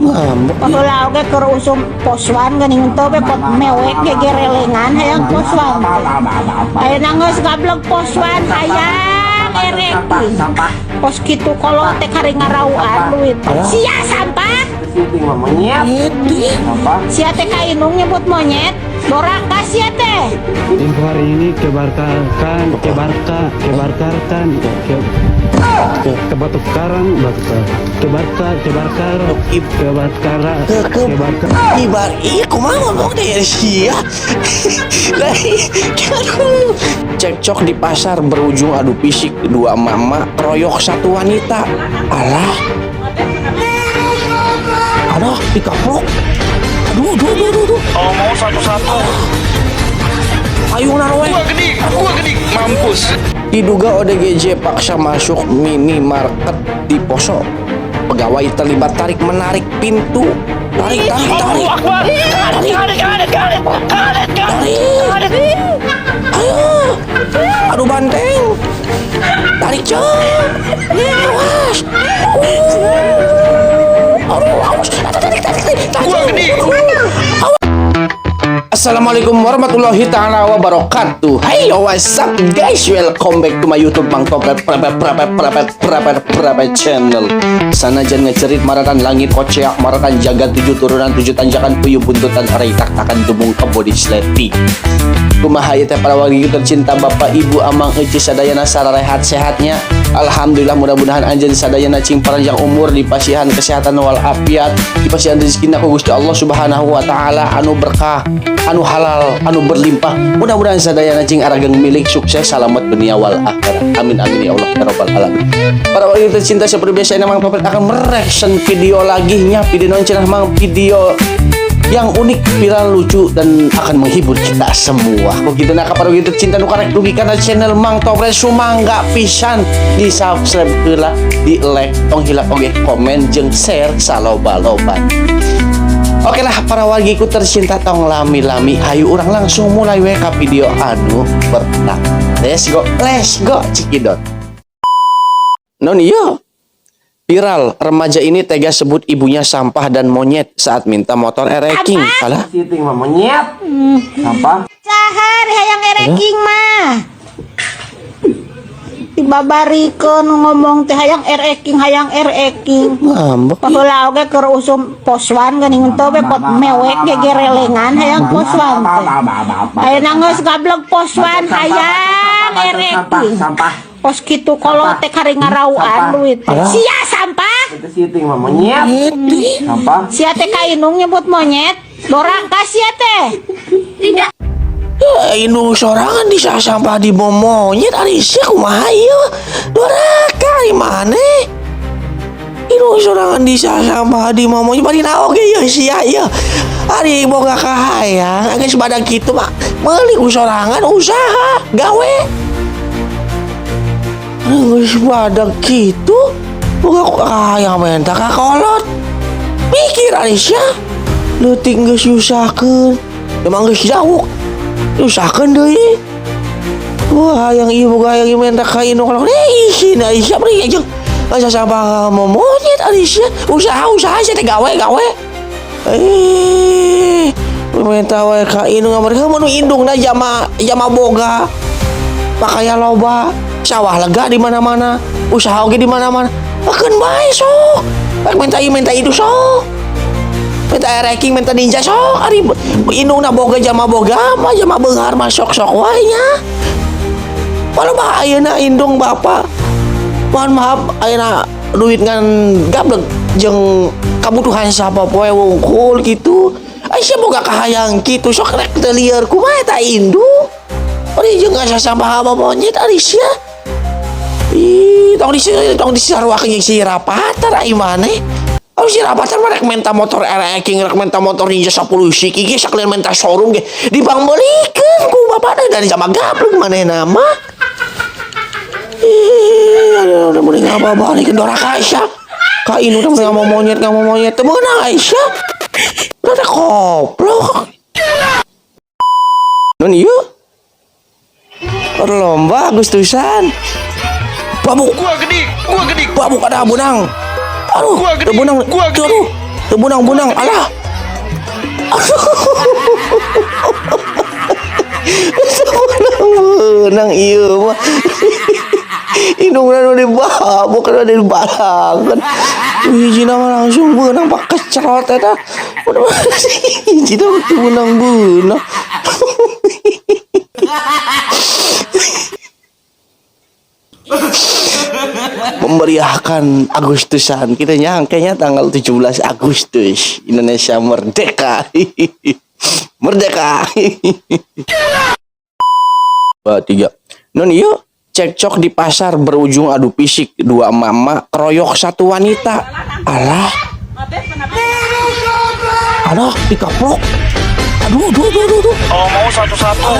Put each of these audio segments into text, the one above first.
Ngambek. Baheula oge keur usum poswan geuning teu we pot mewek gegerelengan hayang poswan. Ayeuna geus gablek poswan hayang ereking. Pos kitu kolot teh kari ngarauan duit. Sia sampah. Edi. Sia teh ka indung nyebut monyet. Doraka sia teh. Tempo hari ini kebarkan, kebarka, kebarkarkan, ke ke batu karang, batu karang, kebarka, kebarkar, kebarkara, Ke kebarka. Ibar, iya, kumaha ngomong deh sia. Aduh. Cekcok di pasar berujung adu fisik, dua mama keroyok satu wanita. Alah. Aduh, dikaplok. Aduh, aduh, aduh, aduh, aduh. Kalau mau satu-satu. Ayo naroe. Gua gedik, mampus. Diduga ODGJ paksa masuk minimarket di Poso. Pegawai terlibat tarik menarik pintu. Tarik, tarik, tarik. Tarik, tarik. Ayo. Aduh, banteng. Tarik, cok. Awas. Aduh, awas. Tarik, tarik, tarik. Tarik. Gua gedik. Awas. Assalamualaikum warahmatullahi taala wabarakatuh. Hey yo, what's up guys? Welcome back to my YouTube Bang Topret Prepet Prepet Prepet Prepet Prepet channel. Sanajan ngecerit maratan langit koceak maratan jagat tujuh turunan tujuh tanjakan puyuh buntutan arai tak takan tumung kebo di sleti. Kumaha ieu teh para wargi tercinta, bapak ibu, amang ece sadayana, sararehat sehatnya? Alhamdulillah, mudah-mudahan anjeun sadayana cing panjang umur, dipasihan kesehatan walafiat, dipasihan rezeki ku Gusti Allah Subhanahu wa taala anu berkah, anu halal, anu berlimpah. Mudah-mudahan sadayana cing arageng milik sukses salamet dunia wal akhirat. Amin amin ya Allah ya rabbal alamin. Para wargi tercinta, seperti biasa Mang Topet akan mereaction video lagi nya, video non cenah mang, video yang unik, viral, lucu, dan akan menghibur kita semua. Kok gitu nah, para gitu cinta nu karek dugi kana channel Mang Topret, sumangga pisan di subscribe heula, di like, tong hilap oge komen jeung share saloba-loba. Oke lah, para wargiku tercinta, tong lami-lami, hayu urang langsung mulai we ka video anu bertak. Let's go, let's go, cikidot. Non iya. Viral, remaja ini tega sebut ibunya sampah dan monyet saat minta motor ereking. Alah, Monyet. Sampah. Saha hayang ereking mah? Dibabarikeun ngomong teh hayang ereking, hayang ereking. Ngambek. Baheula oge keur usum poswan geuning teu we pot mewek gegerelengan hayang poswan teh. Ayeuna geus gablek poswan hayang ereking. Sampah. Pos kitu kolot teh kari ngarauan duit. Sia sampah. Monyet. Sampah. Sia teh ka indung nyebut monyet. Doraka sia teh. Ya, indung sorangan di sampah di monyet, ari sia kumaha ieu? Doraka ari maneh? Indung sorangan di sampah di monyet bari naon ge ieu sia ieu? Ari boga kahayang geus badag kitu mah meuli ku sorangan, usaha gawe. Geus badag kitu boga kahayang menta ka kolot. Mikir ari sia. Leutik geus nyusahkeun. Emang geus jauh nyusahkeun deui. Wah, yang ieu boga hayang minta ka indung kalau eh isin ari sia beri jeung asa sampah monyet ari sia. Usaha, usaha sia teh, gawe, gawe. Eh, minta wae ka indung mereka mun indungna jama jama boga. Pakaya loba, sawah lega di mana-mana, usaha oge di mana-mana. Akeun bae sok. Rek minta ieu minta itu sok. Minta ereking, minta ninja sok. Ari indungna boga jama boga mah, jama beunghar mah sok-sok wae nya. Walau bah ayeuna indung bapak. Mohon maaf, ayeuna duit ngan gablek jeung kabutuhan sapopoe wungkul gitu. Aisyah boga kahayang kitu sok rek teu lieur kumaha eta indung. Ari jeung asa sampah apa monyet ari sia. Ih, tong disaruakeun jeung si Rapatar ai maneh. Aduh, si Rapatar mah rek minta motor ereking, rek minta motor Ninja 10 siki ge, sakalian minta showroom ge dipangmeulikeun ku bapakna dari sama gablek manehna mah. Ih, aduh, udah mulai ngababalik doraka Aisyah. Ka indung teh nggak mau monyet, nggak mau monyet. Teu meunang Aisyah. Udah teh koplok. Non ieu. Lomba Agustusan. Babuk, Gua gedik, gua gedik. Babuk ada benang. Aduh, Gua ada gede, benang. gua gede. Aduh. Teu beunang-beunang, alah. Teu beunang-beunang ieu mah. Indungna nu dibabok, nu dibalangkeun. Hijina mah langsung beunang pakecerot eta. Udah hijina mah teu beunang-beunang. Memeriahkan Agustusan kita nyangkanya tanggal 17 Agustus Indonesia merdeka. Merdeka. 2, 3. Non yuk, cekcok di pasar berujung adu fisik, dua mama keroyok satu wanita. Alah. Alah, dikaplok. Aduh, aduh, aduh, aduh, aduh. Kalau mau satu-satu.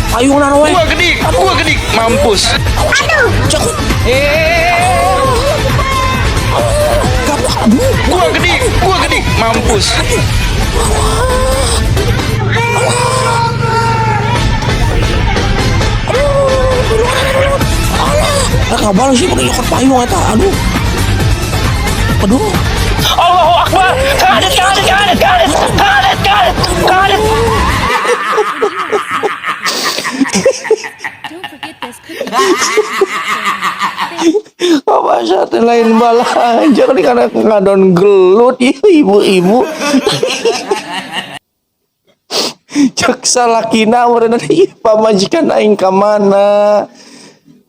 Payung naroe. Gua gedik, mampus. Aduh. Cekut. Kaplok, aduh. Gua gedik, mampus. Alah, kabal sih pakai nyokot payung eta. Aduh. Aduh. Allahu Akbar. Kadet, kadet, kadet, kadet, kadet, kadet, kadet. Don't forget this cookie. Apa saat lain balanja kali karena ngadon gelut ibu-ibu. Cek salakina meureun ieu pamajikan aing ka mana?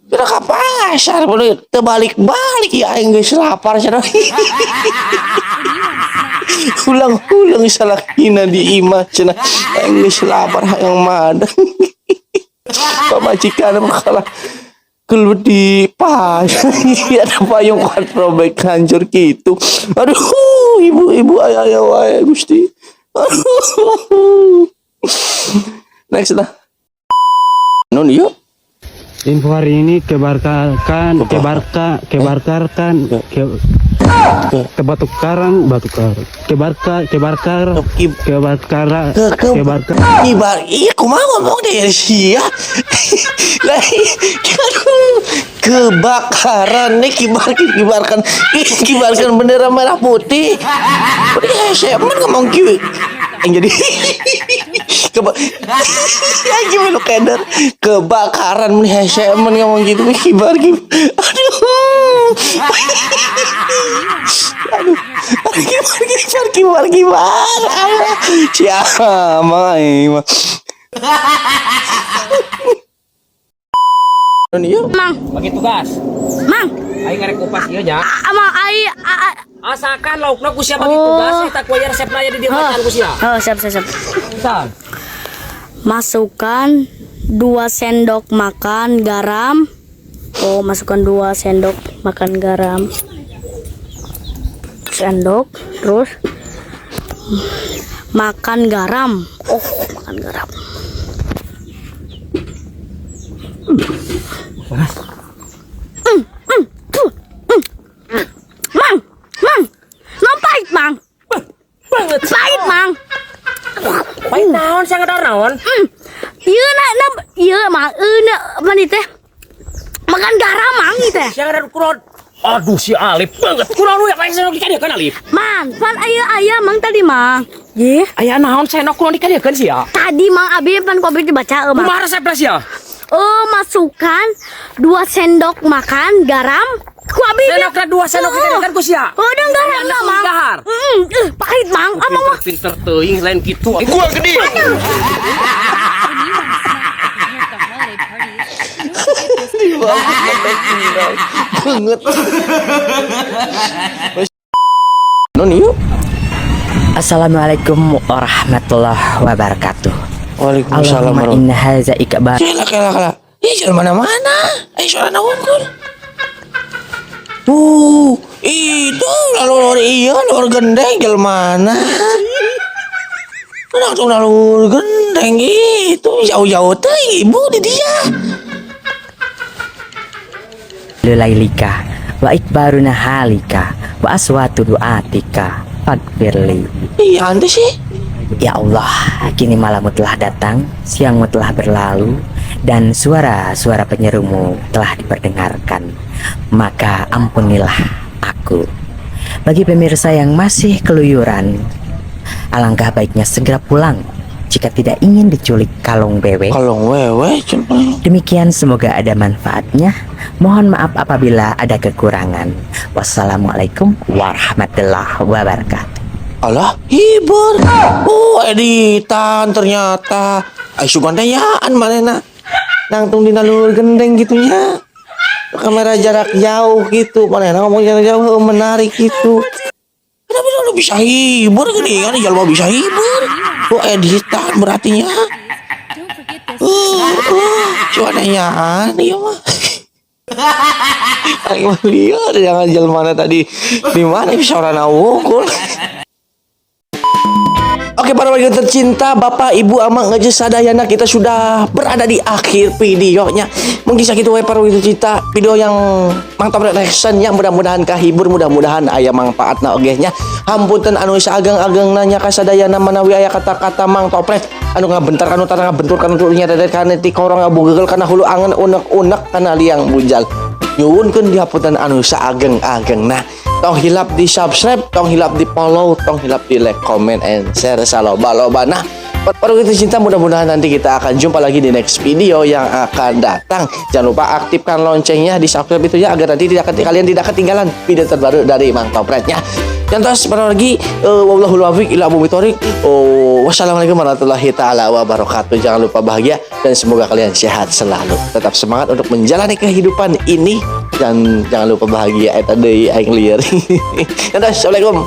Udah ka pasar boleh teu balik-balik ya aing geus lapar cenah. Ulang-ulang salakina di imah cenah aing geus lapar hayang madang. Pamajikan mah kalah gelut di pasar. Ada payung kuat robek hancur gitu. Aduh, ibu-ibu ayah ayah wae Gusti. Aduh. Next lah. Nun yuk. Info hari ini kebarkan, kebarka, kebarkarkan, ke, ke batu karang, batu karang, kebarka, kebarkar, kebarkara, Ke kebarka. Kibar, iya kumaha ngomong deh sia. Lah, aduh, kebakaran nih kibar kibarkan kibarkan bendera merah putih. Udah hese men ngomong kieu. Yang jadi keba ya gimana lu keder kebakaran mun hese men ngomong gitu kibar kibar. Aduh. Aduh. Kibar kibar kibar kibar. Siapa aing mah. Iya. Mang, Bagi tugas. mang, Aing ngarek kupas ieu nya. amang ai Asakan laukna ku sia bagi tugas eta ku aya resepna aya di dieu makan ku sia. Oh, siap, siap, siap. San. Masukkan 2 sendok makan garam. Oh, masukkan 2 sendok makan garam. Sendok, terus makan garam. Oh, makan garam. Mang, mang, no pahit, mang. Banget. Pahit, mang. Pahit naon sia ngadar naon? Iya, na, na, iya, mang, na, mana teh? Makan garam, mang, ieu teh. Sia ngadar kuron. Aduh si Alif banget. Kuron we kayak sendok dikadiekeun Alif. Mang, pan aya aya mang tadi mang. Ye, Aya naon sendok kuron dikadiekeun sia? tadi mang abi pan kopi dibaca mang. Kumaha resepna sia? Oh, masukkan 2 sendok makan garam. Ku abi Sendokna 2 sendok dikadiekeun ku sia. Oh, dan garam Sendokna mang. dahar. Pahit mang. Ah, mang mah. Pinter teuing lain kitu. Gua gedik. When you want a snack to prepare at the holiday parties, don't forget this cookie. Banget. Non yuk. Assalamualaikum warahmatullahi wabarakatuh. Waalaikumsalam. Allahumma inna hadza ikbar. Kela kela kela. Ih, jalan mana-mana. Eh, suara unggul. Tuh, itu lalu iya luar gendeng jalan mana? Langsung lalu gendeng itu jauh-jauh teh ibu di dia. Lulailika wa ikbaruna halika wa aswatu du'atika fagfirli. Iya, nanti sih. Ya Allah, kini malammu telah datang, siangmu telah berlalu, dan suara-suara penyerumu telah diperdengarkan. Maka ampunilah aku. Bagi pemirsa yang masih keluyuran, alangkah baiknya segera pulang jika tidak ingin diculik kalong wewe. Kalong wewe cenah. Demikian, semoga ada manfaatnya. Mohon maaf apabila ada kekurangan. Wassalamualaikum warahmatullahi wabarakatuh. Alah, hibur. Oh, editan ternyata. Ay, sugan teh yaan manehna. Nangtung dina luhur gendeng gitu nya. Kamera jarak jauh gitu. Manehna ngomong jarak jauh, heuh, menarik gitu. Tapi lu bisa hibur gini kan, jalma bisa hibur. Oh, editan berarti nya. Don't forget this. Cuman yaan ieu mah. Aing mah lieur, jangan jelmana tadi di mana bisa orang wungkul. Oke, para warga tercinta, Bapak, Ibu, Amang, Ngeje sadayana, kita sudah berada di akhir videonya. Mungkin sakitu we, para warga tercinta, video yang Mang Topret reaction yang mudah-mudahan kahibur, mudah-mudahan aya manfaatna oge nya. Hampunten anu saageng-ageng nanya ka sadayana manawi aya kata-kata Mang Topret anu ngabentar kanu tara ngabentur kanu tuluy nyadar kana ti korong ngabugegel kana hulu angen unek-unek kana liang bujal. Nyuwunkeun dihapunten anu saageng-ageng. Nah, tong hilap di subscribe, tong hilap di follow, tong hilap di like, comment, and share saloba-loba. Nah, para cinta, mudah-mudahan nanti kita akan jumpa lagi di next video yang akan datang. Jangan lupa aktifkan loncengnya di subscribe itu ya, agar nanti tidak kalian tidak ketinggalan video terbaru dari Mang Topretnya. Dan terus pada lagi, wallahul muwaffiq ila aqwamit thoriq. Oh, wassalamualaikum warahmatullahi taala wabarakatuh. Jangan lupa bahagia dan semoga kalian sehat selalu. Tetap semangat untuk menjalani kehidupan ini dan jangan lupa bahagia. Eta deui, aing lieur. Dan terus, assalamualaikum.